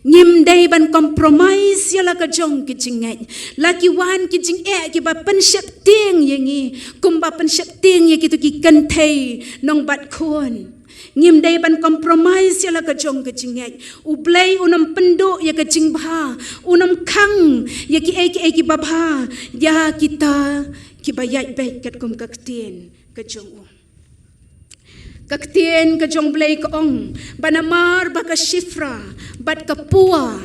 ngim dei ban compromise ïa la ka jong ki jingngeit. La ki wan ki jingeh kiba pynsheptieng ïa ngi kumba pynsheptieng ïa kito ki kynthei nongbat khun. Ngim dei ban compromise ïa la ka jong ka jingngeit. U Blei un ym pynduh ïa ka jingbha, un ym khang ïa kiei kiei kiba bha ïa kita kiba ïaid beit katkum ka ktien ka jong u. Ka ktien ka jong Blei ka ong ba namar ba ka Shifra bad ka Pua,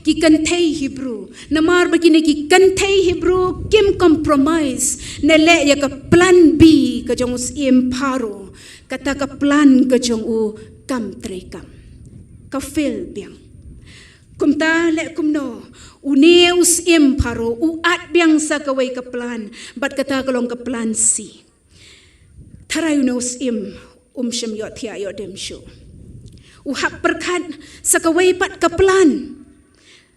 ki kynthei Hebru, namar ba kine ki kynthei Hebru kim compromise ne leh ïa ka plan B ka jong u Syiem Pharaoh, kata ka plan ka jong u kam treikam, ka fail biang. Kumta leh kumno, une u Syiem Pharaoh u at biang sa kawei ka plan, bad kata ka long ka plan C. Tharai une u Syiem um shym ïohthiah ïoh dem shuh. U hap pyrkhat sa kawei pat ka plan.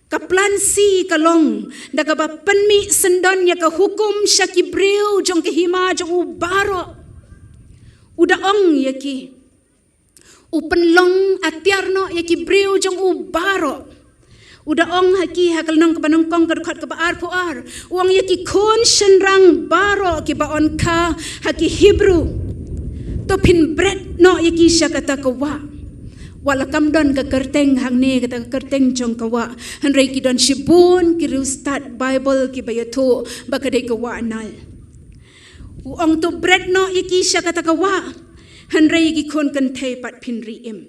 Ka plan C ka long da kaba pynmih syndon ïa ka hukum sha ki briew jong ka hima jong u baroh. U da ong ïa ki, u pynlong atiar noh ïa ki briew jong u baroh. U da ong ha ki ha ka lynnong kaba nyngkong ka dkhot kaba arphew ar, u ong ïa ki khun shynrang baroh kiba on kha ha ki Hebru, to phin bret noh ïa ki sha kata ka wah. Wat la kam don ka kyrteng hangne, kata ka kyrteng jong ka wah, hynrei ki don shibun ki riewstad Baibl kiba ïathuh ba ka dei ka wah Nail. U ong to bret noh ïa ki sha kata ka wah, hynrei ïa ki khun kynthei pat phin ri im.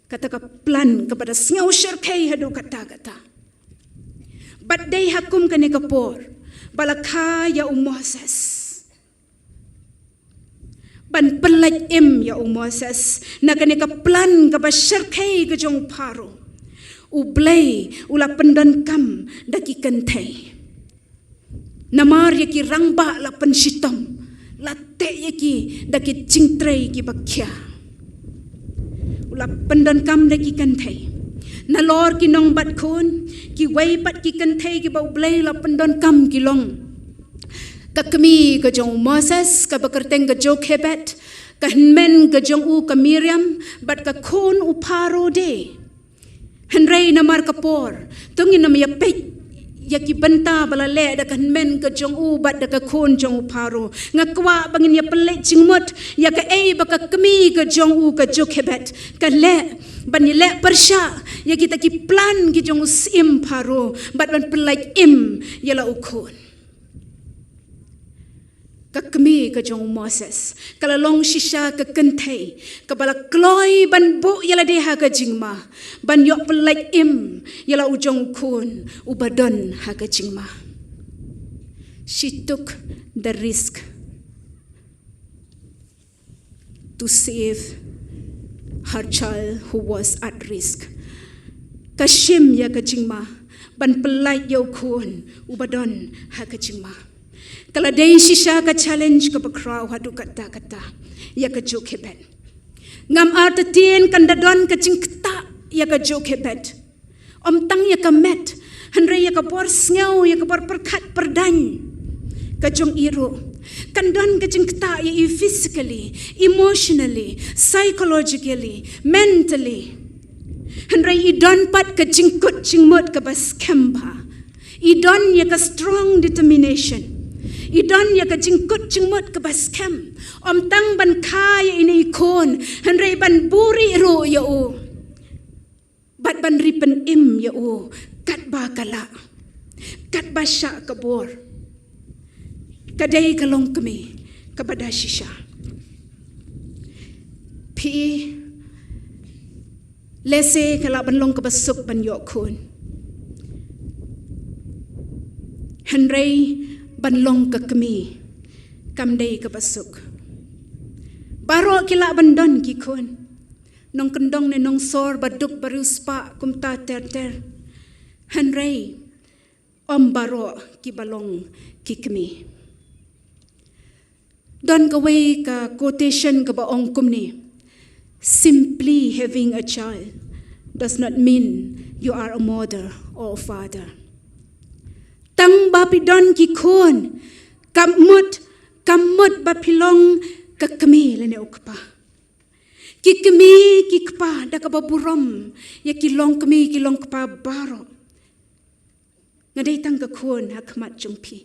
Kata ka plan kaba da sngew shyrkhei haduh katta katta. Bad dei ha kum kane ka por ba la kha ïa u Moses ban pynlait im ïa u Moses na kane ka plan kaba shyrkhei ka jong u Pharaoh. U Blei u la pyndonkam da ki kynthei. Namar ïa ki rangbah la pynshitom, la teh ïa ki da ki jingtrei kiba khia. U la pyndonkam da ki kynthei. Nalor ki nong bad khun, kiwei pat ki kynthei kiba U Blei u la pyndonkam ki long ka kmie ka jong u Moses, kaba kyrteng ka Jochebed, ka hynmen ka jong u ka Miriam, bad ka khun u Pharaoh de. Hynrei namar ka por, to ngin ym ïa peit ïa ki bynta ba la leh da ka hynmen ka jong u bad da ka khun jong u Pharaoh. Nga kwah ba ngin ïa pynleit jingmut ïa kaei ba ka kmie ka jong u ka Jochebed ka leh, ban ïaleh pyrshah ïa kita ki plan ki jong u Syiem Pharaoh, bad ban pynlait im ïa la u khun. Ka kmie ka jong u Moses ka la long shisha ka kynthei kaba la kloi ban buh ïa lade ha ka jingma, ban ïoh pynlait im ïa la u jong u khun uba don ha ka jingma. She took the risk to save her child who was at risk. Ka shim ïa ka jingma ban pynlait ïa u khun uba don ha ka jingma. Ka la dei shisha ka challenge kaba khraw haduh katta katta ïa ka Jochebed. Ngam artatien kan da don ka jingktah ïa ka Jochebed. Ym tang ïa ka met, hynrei ïa ka bor sngew, ïa ka bor pyrkhat pyrdaiñ ka jong i ruh. Kan don ka jingktah ïa i physically, emotionally, psychologically, mentally. Hynrei i don pat ka jingkut jingmut kaba skhem bha. I don ïa ka strong determination. I don ïa ka jingkut jingmut kaba skhem. Ym tang ban kha ïa ine i khun, hynrei ban buhrieh ruh ïa u. Bad ban ri pynim ïa u katba ka lah, katba shah ka bor. Ka dei ka longkmie kaba da shisha. Phi, lehse ka lah ban long kaba suk ban ïoh khun, hynrei ban long ka kmie kam dei kaba suk. Baroh ki lah ban don ki khun, nongkyndong ne nongsor, baduk, bariewspah, kumta ter ter. Hynrei ym baroh kiba long ki kmie. Don kawei ka quotation kaba ong kumne: "Simply having a child does not mean you are a mother or a father." Tang ba phi don ki khun kam mut, kam mut ba phi long ka kmie lane u kpa. Ki kmie ki kpa, da kaba burom ïa ki longkmie ki longkpa baroh. Nga dei tang ka khun ha khmat jong phi,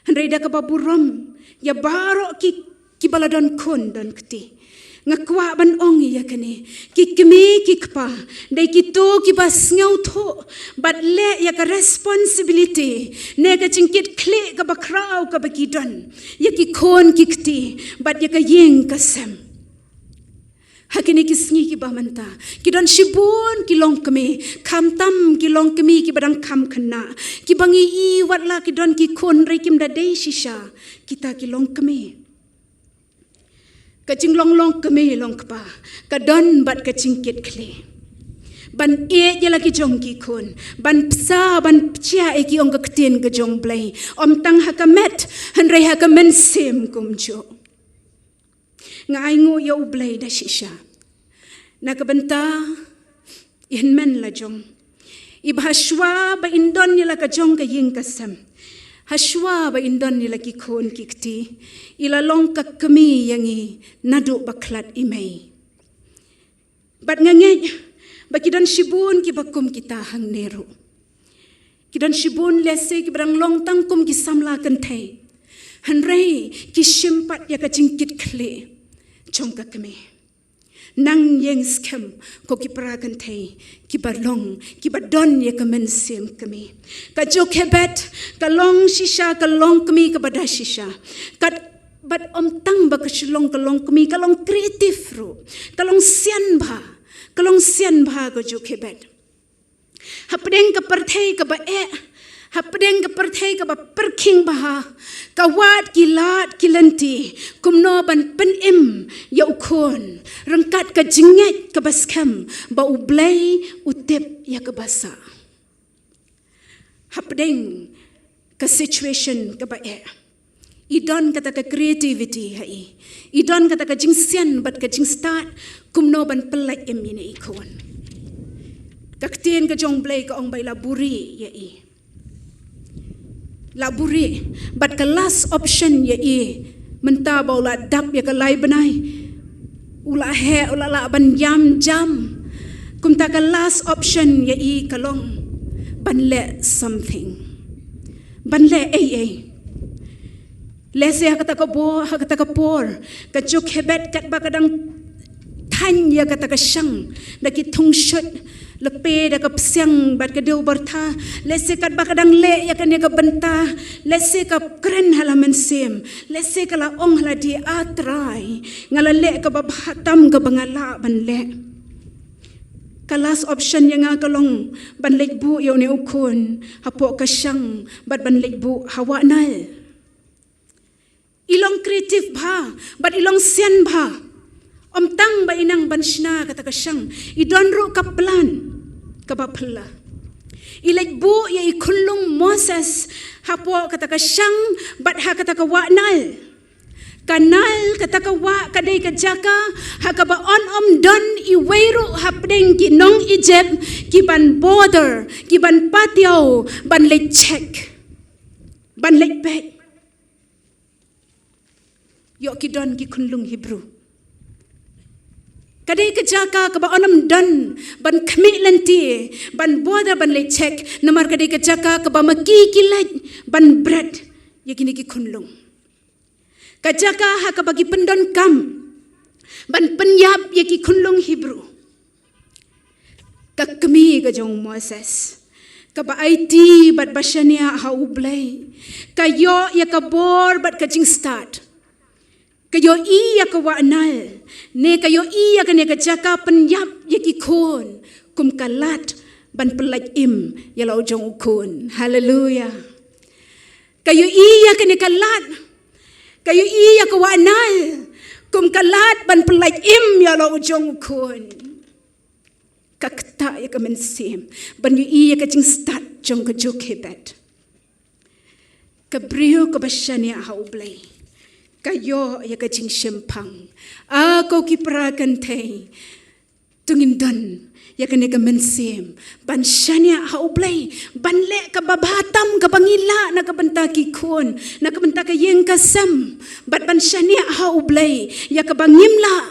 hynrei da kaba burom ïa baroh ki, kiba la don khun don kti. Nga kwah ban ong ïa kane: ki kmie ki kpa dei kito kiba sngewthuh bad leh ïa ka responsibility ne ka jingkitkhlieh kaba khraw kaba ki don ïa ki khun ki kti bad ïa ka ïing ka sem. Ha kine ki sngi kiba mynta, ki don shibun ki longkmie, khamtam ki longkmie kiba dang kham khynnah, kiba ngi i wat la ki don ki khun hynrei kim da dei shisha. Kita ki longkmie, ka jinglong longkmie longkpa ka don bad ka jingkitkhlieh ban ïeit ïa la ki jong ki khun, ban psa ban pjah ïa ki ong ka ktien ka jong Blei, ym tang ha ka met hynrei ha ka mynsiem kumjuh. Nga ainguh ïa U Blei da shisha na ka bynta i hynmen la jong, iba hashwa ba in don ïa la ka jong ka ïing ka sem, hashwa ba in don ïa la ki khun ki kti, i la long ka kmie ïa ngi naduh ba khlad i mei. Bad nga ngeit ba ki don shibun kiba kum kita hangne ruh. Ki don shibun lehse kiba dang long tang kum ki samla kynthei, hynrei ki shim pat ïa ka jingkitkhlieh jong ka kmie. Nang ïeng skhem, ko ki para kynthei kiba long, kiba don ïa ka mynsiem kmie. Ka Jochebed ka long shisha ka longkmie kaba da shisha. Kat bad ym tang ba ka shu long ka longkmie, ka long creative ruh, ka long sian bha, ka long sian bha ka Jochebed. Hapdeng ka pyrthei kaba eh, hapdeng ka pyrthei kaba pyrkhing bha, ka wad ki lad ki lynti kumno ban pynim ïa u khun ryngkat ka jingngeit kaba skhem ba U Blei u tip ïa kaba sah. Hapdeng ka situation kaba eh, i don kata ka creativity ha i, i don kata ka jingsian bad ka jingstad kumno ban pyllait im ïa i khun. Ka ktien ka jong Blei ka ong ba i la buhrieh ïa i, la buhrieh, bad ka last option ïa i mynta ba u la dap ïa ka lai bnai, u la heh, u la lah ban ïam jam. Kumta ka last option ïa i ka long ban leh something, ban leh ei ei. Lehse ha kata ka bor, ha kata ka por, ka Jochebed katba ka dang thaiñ ïa kata ka shang da ki thungshut, lehse da ka psiang bad ka dewbyrtha, lehse katba ka dang leh ïa kane ka bynta, lehse ka kren ha la mynsiem, lehse ka la ong ha lade, A Trai, nga la leh kaba bha tam kaba nga lah ban leh. Ka last option ïa nga ka long ban leit buh ïa une u khun hapoh ka shang bad ban leit buh ha wah Naïl. I long creative bha bad i long sian bha. Ym tang ba i nang ban shna kata ka shang, i don ruh ka plan kaba phylla. I leit buh ïa i khunlung Moses hapoh kata ka shang bad ha kata ka wah Naïl. Ka Naïl, kata ka wah, ka dei ka jaka ha kaba yn ym don iwei ruh hapdeng ki nong Egypt ki ban bother, ki ban patiaw ban leit check, ban leit peit ïoh ki don ki khunlung Hebru. Ka dei ka jaka kaba yn ym don ban khmih lynti, ban bother ban leit check, namar ka dei ka jaka kaba ma ki ki leit ban bret ïa kine ki khunlung. Ka jaka ha kaba ki pyndonkam ban pynïap ïa ki khunlung Hebru. Ka kmie ka jong Moses, kaba aiti bad ba shaniah ha U Blei, ka ïoh ïa ka bor bad ka jingstad. Ka ïohi ïa ka wah Naïl, ne ka ïohi ïa kane ka jaka pynïap ïa ki khun, kum ka lad ban pyllait im ïa la u jong u khun. Haleluia. Ka ïohi ïa kane ka lad, ka ïohi ïa ka wah Naïl kum ka lad ban pyllait im ïa la u jong u khun. Ka ktah ïa ka mynsiem ban ïohi ïa ka jingstad jong ka Jochebed. Ka briew kaba shaniah ha U Blei ka ïoh ïa ka jingshemphang. A ko ki para kynthei, to ngin don ïa kane ka mynsiem ban shaniah ha U Blei, ban leh kaba bha tam kaba ngi lah na ka bynta ki khun, na ka bynta ka ïing ka sem, bad ban shaniah ha U Blei ïa kaba ngim lah.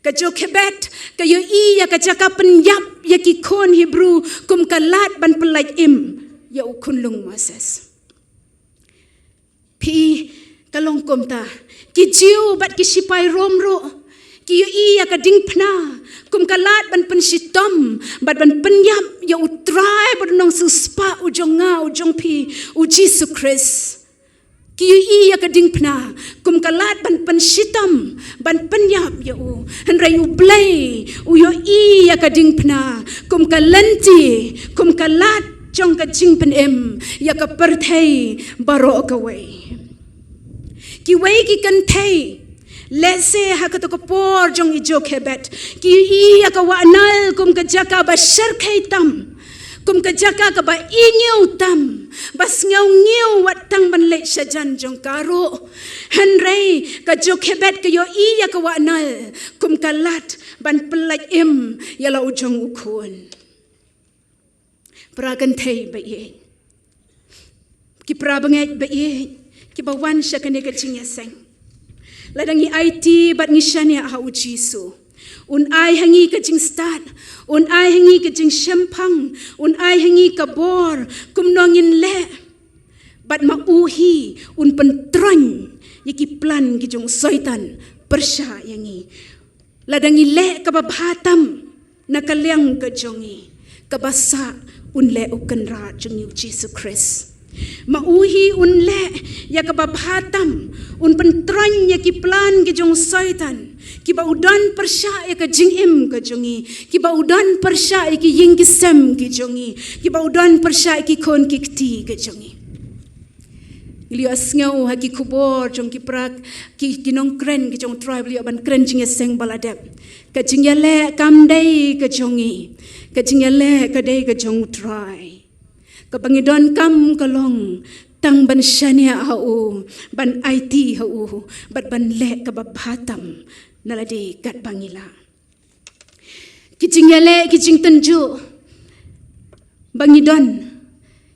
Ka Jochebed ka ïohi ïa ka jaka pynïap ïa ki khun Hebru kum ka lad ban pyllait im ïa u khunlung Moses. Phi, ka long kumta, ki Jiw bad ki shipai Rom ruh ki ïohi ïa ka diengphna kum ka lad ban pynshitom bad ban pynïap ïa U Trai bad U Nongsiewspah u jong nga, u jong phi, U Jisu Khrist. Ki ïohi ïa ka diengphna kum ka lad ban pynshitom, ban pynïap ïa u. Hynrei U Blei u ïohi ïa ka diengphna kum ka lynti, kum ka lad jong ka jingpynim ïa ka pyrthei baroh kawei. Kiwei ki kynthei, lehse ha kato ka por jong i Jokhebed, ki ïohi ïa ka wahnal kum ka jaka ba shyrkhei tam, kum ka jaka kaba ingiew tam, ba sngew ngiew wat tang ban leit shajan jong ka ruh. Hynrei ka Jokhebed ka ïohi ïa ka wahnal kum ka lad ban pyllait im ïa la u jong u khun. Para kynthei ba ïeit, ki para bangeit ba ïeit, kiba wan sha kane ka jingïaseng, lada ngi aiti bad ngi shaniah ha U Jisu, un ai ha ngi ka jingstad, un ai ha ngi ka jingshemphang, un ai ha ngi ka bor. Kumno ngin leh? Bad ma u hi un pyntroiñ ïa ki plan ki jong Soitan pyrshah ïa ngi. Lada ngi leh kaba bha tam na ka liang ka jong ngi, kaba sah un leh U Kynrad jong ngi U Jisu Khrist. Ma u hi un leh ïa kaba bha tam, un pyntroiñ ïa ki plan ki jong Soitan, kiba u don pyrshah ïa ka jingim ka jong ngi, kiba u don pyrshah ïa ki ïing ki sem ki jong ngi, kiba u don pyrshah ïa ki khun ki kti ka jong ngi. Ngi ïohsngew ha ki khubor jong ki para, ki, ki nongkren ki jong U Trai, ba la ïoh ban kren jingïaseng ba la dep. Ka jingïaleh kam dei ka jong ngi. Ka jingïaleh ka dei ka jong U Trai. Kaba ngi donkam ka long tang ban shaniah ha u, ban aiti ha u, bad ban leh kaba bha tam na lade katba ngi lah. Ki jingïaleh, ki jingtynjuh ba ngi don,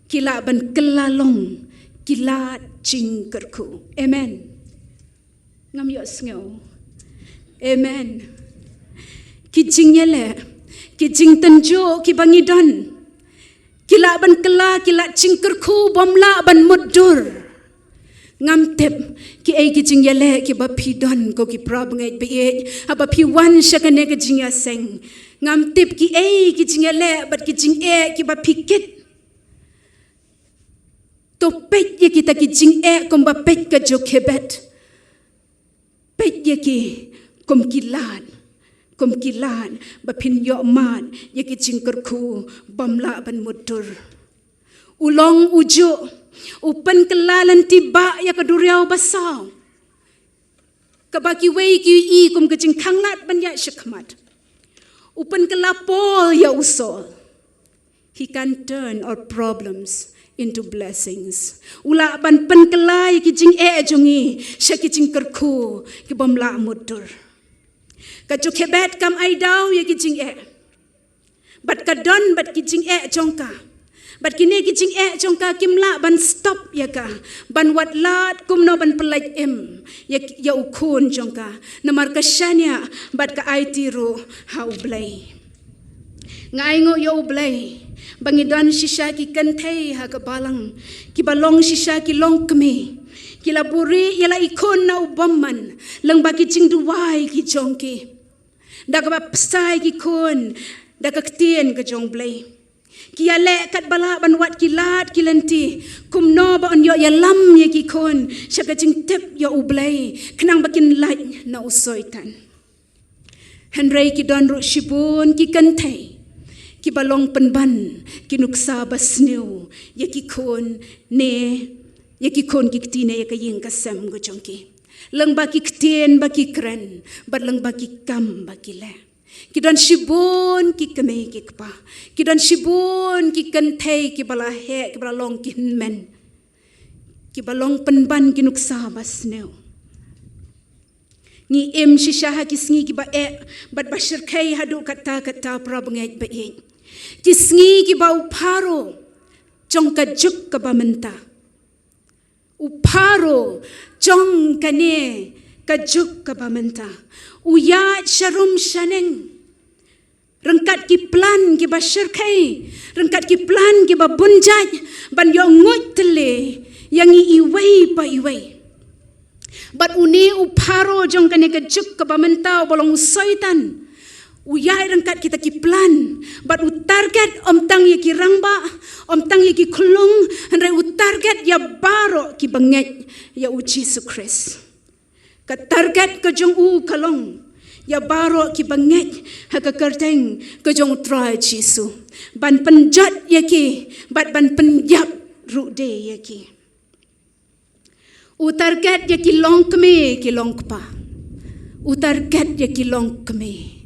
ki lah ban kylla long ki lad jingkyrkhu. Amen. Ngam ïohsngew. Amen. Ki jingïaleh, ki jingtynjuh kiba ngi don, ki lah ban kylla ki lad jingkyrkhu bym lah ban mutdur. Ngam tip kiei ki jingïaleh kiba phi don, ko ki para bangeit ba ïeit, haba phi wan sha kane ka jingïaseng. Ngam tip kiei ki jingïaleh bad ki jingeh kiba phi kit. To peit ïa kita ki jingeh kumba peit ka Jokhebed. Peit ïa ki kum ki lad, kum ki lad ba phin ïoh mad ïa ki jingkyrkhu bym lah ban mutdur. U long u juh, u pynkylla lynti bah ïa ka duriaw basaw, kaba kiwei ki ïohi kum ka jingkhanglad ban ïaid shakhmat. U pynkylla Paul ïa u Saul. He can turn our problems into blessings. U lah ban pynkylla ïa ki jingeh jong ngi sha ki jingkyrkhu ki bym lah mutdur. Ka Jokhebed kam ai daw ïa ki jingeh. Bad ka don bad ki jingeh jong ka. Bad kine ki jingeh jong ka kim lah ban stop ïa ka ban wad lad kumno ban pyllait im ïa, ïa u khun jong ka. Namar ka shaniah bad ka aiti ruh ha U Blei. Nga ainguh ïa U Blei ba ngi don shisha ki kynthei ha ka balang, kiba long shisha ki longkmie. Ki la buhrieh ïa la i khun na u bymman lyngba ki jingduwai ki jong ki. Da kaba pynshai ki khun da ka ktien ka jong U Blei. Ki ïaleh katba lah ban wad ki lad ki lynti kumno ba yn ïoh ïalam ïa ki khun sha ka jingtip ïa U Blei, khnang ba kin lait na u Soitan. Hynrei ki don ruh shibun ki kynthei kiba long pynban ki nuksa basniew ïa ki khun ne ïa ki khun ki kti ne ïa ka ïing ka sem ka jong ki, lyngba ki ktien ba ki kren bad lyngba ki kam ba ki leh. Ki don shibun ki kmie ki kpa, ki don shibun ki kynthei kiba la heh, kiba la long ki hynmen, kiba long pynban ki nuksa basniew. Ngi im shisha ha ki sngi kiba eh bad ba shyrkhei haduh katta katta, para bangeit ba ïeit. Ki sngi kiba u Pharaoh jong ka juk kaba mynta, u Pharaoh jong kane ka juk kaba mynta, u ïaid sharum shaneng ryngkat ki plan kiba shyrkhei, ryngkat ki plan kiba bun jait ban ïoh nguid tylli ïa ngi iwei pa iwei. Bad une u Pharaoh jong kane ka juk kaba mynta, uba long u Soitan, u ïaid ryngkat kita ki plan bad u target ym tang ïa ki rangbah, Ym tang ïa ki khyllung, hynrei u target ïa baroh ki bangeit ïa u Jisu Khrist. Ka target ka jong u ka long ïa baroh ki bangeit ha ka kyrteng ka jong u Trai Jisu. Ban pynjot ïa ki, bad ban pynïap ruh de ïa ki. U target ïa ki longkmie ki longkpa. U target ïa ki longkmie.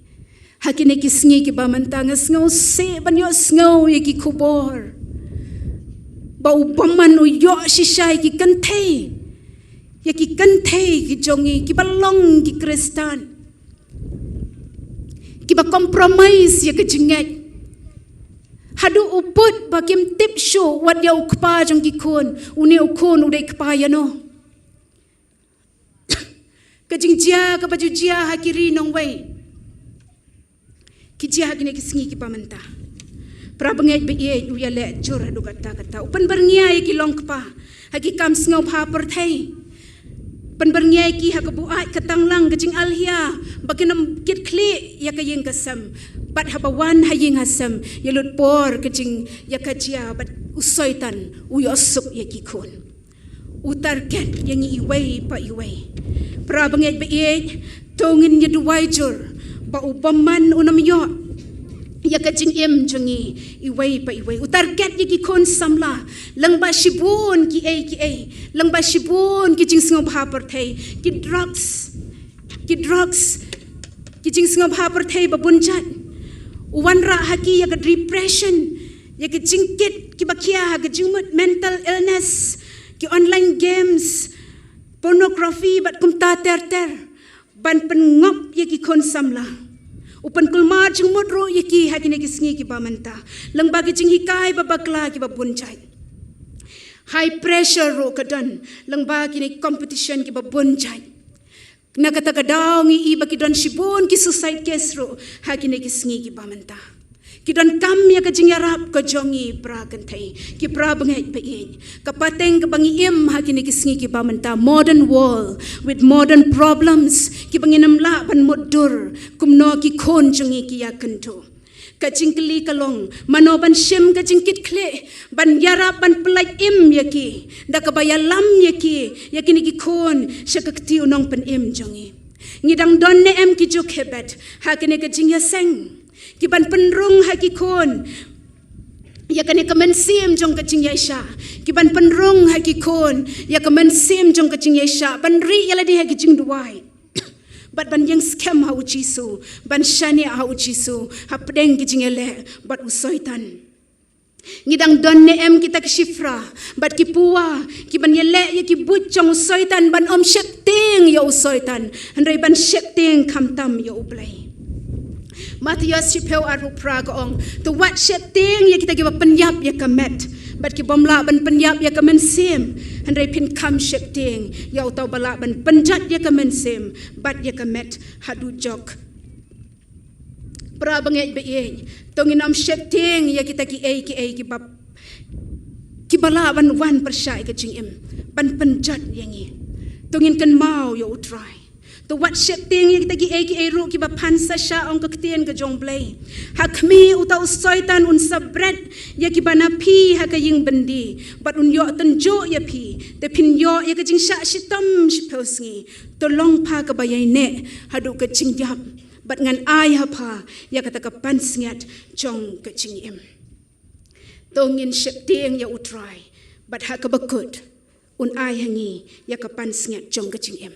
Ha kine ki sngi kiba mynta nga sngewsih ban ïohsngew ïa ki khubor ba u bymman u ïoh shisha ïa ki kynthei. Ïa ki kynthei ki jong ngi kiba long ki Khristan. Kiba compromise ïa ka jingngeit. Haduh u pud ba kim tip shuh wat ïa u kpa jong ki khun, une u khun u dei kpa ïa no. Ka jingjia kaba ju jia ha ki ri nongwei. Ki jia ha kine ki sngi kiba mynta. Para bangeit ba ïeit, u ïaleh jur haduh katta katta. U pynbyrngia ïa ki longkpa ha ki kam sngewbha pyrthei. Pynbyrngia ïa ki ha ka buaid ka tanglang, ka jingalhia, ba kin ym kit khlieh ïa ka ïing ka sem. Bad haba wan ha ïing ha sem, ïa lut por ka jingïakajia bad u Soitan u ïohsuk ïa ki khun. U target ïa ngi iwei pa iwei. Para bangeit ba ïeit, to ngin ïa duwai jur ba u bymman un ym ïoh ïa ka jingim jong ngi iwei pa iwei. U target ïa ki khun samla, lyngba shibun kiei kiei, lyngba shibun ki jingsngewbha pyrthei, ki drugs, ki drugs, ki jingsngewbha pyrthei ba bun jait. U wanrah ha ki ïa ka depression, ïa ka jingkit kiba khia ha ka jingmut, mental illness, ki online games, pornography bad kumta ter ter. Ban pynngop ïa ki khun samla. U pynkulmar jingmut ruh ïa ki ha kine ki sngi kiba mynta. Lyngba ki jinghikai ba bakla kiba bun jait. High pressure ruh ka don lyngba kine ki competition kiba bun jait. Na kata ka daw ngi i ba ki don shibun ki suicide case ruh ha kine ki sngi kiba mynta. Ki donkam ïa ka jingïarap ka jong ngi para kynthei, ki para bangeit ba ïeit. Ka pateng kaba ngi im ha kine ki sngi kiba mynta, modern world with modern problems, kiba ngin ym lah ban mutdur kumno ki khun jong ngi ki ïakynduh. Ka jingkylli ka long, mano ban shim ka jingkit khlieh, ban ïarap, ban pyllait im ïa ki, da kaba ïalam ïa ki, ïa kine ki khun sha ka kti u nongpynim jong ngi. Ngi dang don ne em ki juk khebet ha kine ka jingïaseng, ki ban pynrung ha ki khun ïa kane ka mynsiem jong ka jingïaishah, ki ban pynrung ha ki khun ïa ka mynsiem jong ka jingïaishah, ban rieh ïa lade ha ki jingduwai. Bad ban ïeng skhem ha u Jisu, ban shaniah ha u Jisu hapdeng ki jingïaleh bad u Soitan. Ngi dang don ne em kita ki shiphrah bad ki puwa, ki ban ïaleh ïa ki buit jong u Soitan, ban ym sheptieng ïa u Soitan, hynrei ban sheptieng khamtam ïa u Blei. Mathaios shiphew arphew phra ka ong, to wat sheptieng ïa kita kiba pynïap ïa ka met bad ki bym lah ban pynïap ïa ka mynsiem, hynrei phin kham sheptieng ïa uta uba lah ban pynjot ïa ka mynsiem bad ïa ka met haduh jok. Para bangeit ba ïeit, to ngin ym sheptieng ïa kita kiei kiei kiba, kiba lah ban wan pyrshah ïa ka jingim, ban pynjot ïa ngi. To ngin kynmaw ïa u Trai. To wat sheptieng ïa kita kiei kiei ruh kiba phan sa shah, ong ka ktien ka jong u Blei. Ha khmih uta u Soitan un sa bret ïa kiba na phi ha ka ïing byndi, bad un ïoh tynjuh ïa phi, te phin ïoh ïa ka jingshah shitom shiphew sngi. To long pha kaba ïaineh haduh ka jingïap, bad ngan ai ha pha ïa kata ka pansngiat jong ka jingim. To ngin sheptieng ïa u Trai, bad ha kaba kut un ai ha ngi ïa ka pansngiat jong ka jingim.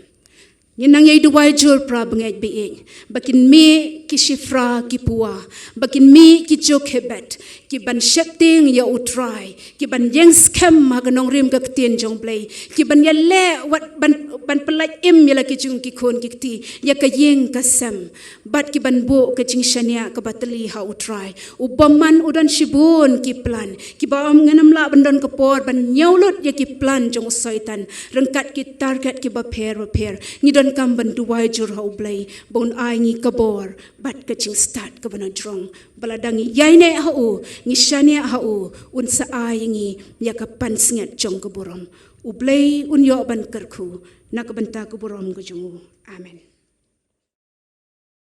Ngin nang ïai duwai jur para bangeit ba ïeit, ba kin mih ki shiphrah ki puwa, ba kin mih ki juk khebet, ki ban sheptieng ïa u Trai, ki ban ïeng skhem ha ka nongrim ka ktien jong u Blei, ki ban ïaleh wat ban, ban pyllait im ïa la ki jong ki khun ki kti, ïa ka ïing ka sem, bad ki ban buh ka jingshaniah kaba tylli ha u Trai. U bymman u don shibun ki plan, kiba ym, ngin ym lah ban don ka por ban ñiewlut ïa ki plan jong u Soitan, ryngkat ki target kiba pher ba pher. Ngi donkam ban duwai jur ha u Blei ba un ai ngi ka bor bad ka jingstad kaba nongrim, ba lada ngi ïaineh ha u, ngi shaniah ha u, un sa ai ngi ïa ka pansngiat jong ka burom. U Blei un ïoh ban kyrkhu na ka bynta ka burom ka jong u. Amen.